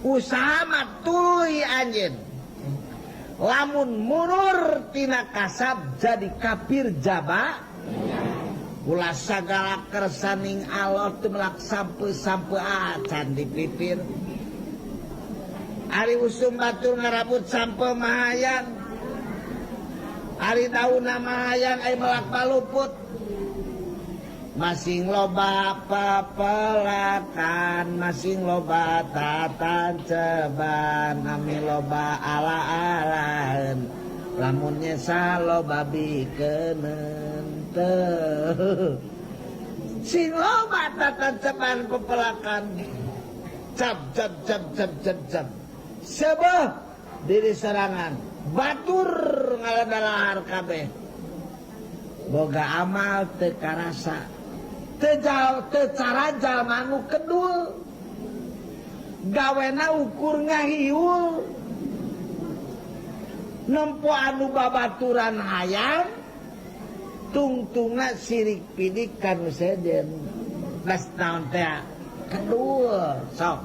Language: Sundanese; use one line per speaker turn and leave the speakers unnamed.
Usaha mah tuluy anjeun. Lamun mundur tina kasab jadi kafir jaba. Ulah sagala kersaning Allah teu melak sampe-sampe acan di pipir. Ari usum batur ngarabut sampe mahayang. Ari daunna mahayang ai melak paluput. Masing loba pepelakan, masing loba tatanceban, ami loba ala-alaan. Lamun nyesa loba bikeuneun teu. Sing loba tatanceban pepelakan. Cap cap cap cap cap cap. Sebeh diri serangan, batur ngaladalahar kabeh. Boga amal teu karasa. Teu teu cara jalma nu kedul. Gawena ukur ngahiul. Nempo anu babaturan hayang tungtungna sirik pidik kanu sejen. Bas naon teh kedul sok.